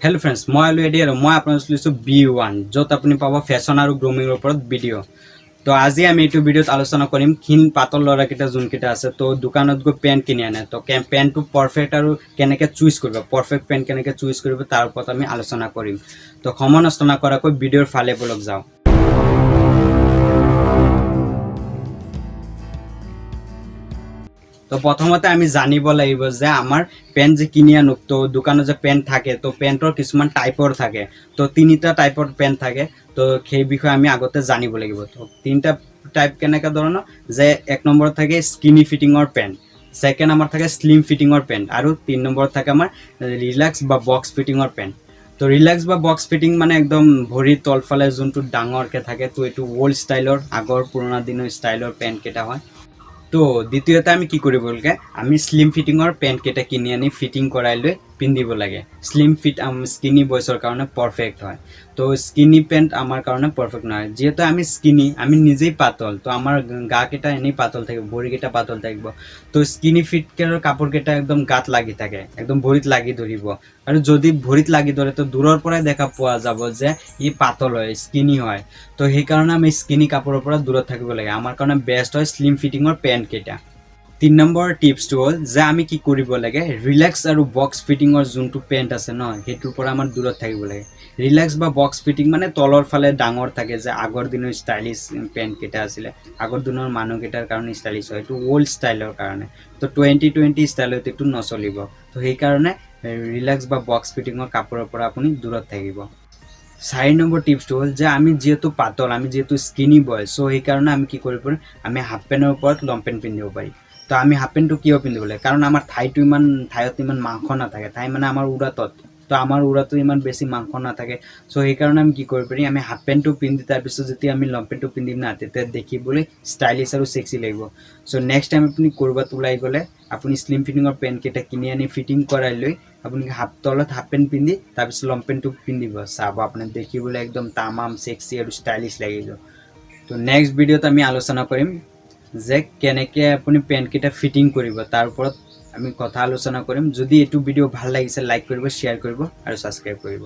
Hello' friends, মই আলু AD আৰু মই আপোনালোক লৈছোঁ বি ওৱান, য'ত আপুনি পাব ফেশ্বন আৰু গ্ৰুমিঙৰ ওপৰত ভিডিঅ'। তো আজি আমি এইটো ভিডিঅ'ত আলোচনা কৰিম, ক্ষীণ পাতল ল'ৰাকেইটা যোনকেইটা আছে, তো দোকানত গৈ পেণ্ট কিনি আনে, তো পেণ্টটো পাৰফেক্ট আৰু কেনেকৈ চুইজ কৰিব, পাৰফেক্ট পেণ্ট কেনেকৈ চুইজ কৰিব, তাৰ ওপৰত আমি আলোচনা কৰিম। তো সময় নষ্ট নকৰাকৈ ভিডিঅ'ৰ ফালে বলক যাওঁ। তো প্ৰথমতে আমি জানিব লাগিব যে আমাৰ পেণ্ট যে কিনি আনো, তো দোকানত যে পেণ্ট থাকে, তো পেণ্টৰ কিছুমান টাইপৰ থাকে। তো তিনিটা টাইপৰ পেণ্ট থাকে। তো সেই বিষয়ে আমি আগতে জানিব লাগিব। তো তিনিটা টাইপ কেনেকুৱা ধৰণৰ যে এক নম্বৰত থাকে স্কিনি ফিটিঙৰ পেণ্ট, ছেকেণ্ড আমাৰ থাকে শ্লিম ফিটিঙৰ পেণ্ট আৰু তিনি নম্বৰত থাকে আমাৰ ৰিলেক্স বা বক্স ফিটিঙৰ পেণ্ট। তো ৰিলেক্স বা বক্স ফিটিং মানে একদম ভৰিৰ তলফালে যোনটো ডাঙৰকৈ থাকে। তো এইটো অ'ল্ড ষ্টাইলৰ, আগৰ পুৰণা দিনৰ ষ্টাইলৰ পেণ্টকেইটা হয়। তো দ্বিতীয়তে আমি কি কৰিব লাগে? আমি শ্লিম ফিটিঙৰ পেণ্টকেইটা কিনি আনি ফিটিং কৰাই লৈ পিন্ধিব লাগে। শ্লিম ফিট স্কিনি বয়ছৰ কাৰণে পাৰফেক্ট হয়। তো স্কিনি পেণ্ট আমাৰ কাৰণে পাৰফেক্ট নহয়, যিহেতু আমি স্কিনি, আমি নিজেই পাতল। তো আমাৰ গাকেইটা এনেই পাতল থাকিব, ভৰিকেইটা পাতল থাকিব। তো স্কিনি ফিটকেৰ কাপোৰকেইটা একদম গাত লাগি থাকে, একদম ভৰিত লাগি ধৰিব। আৰু যদি ভৰিত লাগি ধৰে, তো দূৰৰ পৰাই দেখা পোৱা যাব যে ই পাতল হয়, স্কিনি হয়। তো সেইকাৰণে আমি স্কিনি কাপোৰৰ পৰা দূৰত থাকিব লাগে। আমাৰ কাৰণে বেষ্ট হয় শ্লিম ফিটিঙৰ পেণ্টকেইটা। তিনি নম্বৰ টিপছটো হ'ল যে আমি কি কৰিব লাগে, ৰিলেক্স আৰু বক্স ফিটিঙৰ যোনটো পেণ্ট আছে ন, সেইটোৰ পৰা আমাৰ দূৰত থাকিব লাগে। ৰিলেক্স বা বক্স ফিটিং মানে তলৰ ফালে ডাঙৰ থাকে যে, আগৰ দিনৰ ষ্টাইলিছ পেণ্টকেইটা আছিলে, আগৰ দিনৰ মানুহকেইটাৰ কাৰণে ষ্টাইলিছ হয়। এইটো অ'ল্ড ষ্টাইলৰ কাৰণে। তো 2020 ষ্টাইলত এইটো নচলিব। তো সেইকাৰণে ৰিলেক্স বা বক্স ফিটিঙৰ কাপোৰৰ পৰা আপুনি দূৰত থাকিব। চাৰি নম্বৰ টিপছটো হ'ল যে আমি যিহেতু পাতল, আমি যিহেতু স্কিনি বয়, চ' সেইকাৰণে আমি কি কৰিব পাৰিম? আমি হাফ পেণ্টৰ ওপৰত লং পেণ্ট পিন্ধিব পাৰি। তো আমি হাফ পেণ্টটো কিয় পিন্ধিব লাগে? কাৰণ আমাৰ থাইটো ইমান থাইত ইমান মাংস নাথাকে। থাই মানে আমাৰ উৰাতত। তো আমাৰ উৰাটো ইমান বেছি মাংস নাথাকে। চ' সেইকাৰণে আমি কি কৰিব পাৰিম? আমি হাফ পেণ্টটো পিন্ধি তাৰপিছত যেতিয়া আমি লং পেণ্টটো পিন্ধিম না, তেতিয়া দেখিবলৈ ষ্টাইলিছ আৰু চেক্সি লাগিব। চ' নেক্সট টাইম আপুনি ক'ৰবাত ওলাই গ'লে আপুনি শ্লিম ফিটিঙৰ পেণ্টকেইটা কিনি আনি ফিটিং কৰাই লৈ আপুনি তলত হাফ পেণ্ট পিন্ধি তাৰপিছত লং পেণ্টটো পিন্ধিব, চাব আপুনি দেখিবলৈ একদম তামাম চেক্সি আৰু ষ্টাইলিছ লাগিব। তো নেক্সট ভিডিঅ'ত আমি আলোচনা কৰিম যে কেনেকৈ আপুনি পেণ্টকেইটা ফিটিং কৰিব, তাৰ ওপৰত আমি কথা আলোচনা কৰিম। যদি এইটো ভিডিঅ' ভাল লাগিছে, লাইক কৰিব, শ্বেয়াৰ কৰিব আৰু ছাবস্ক্ৰাইব কৰিব।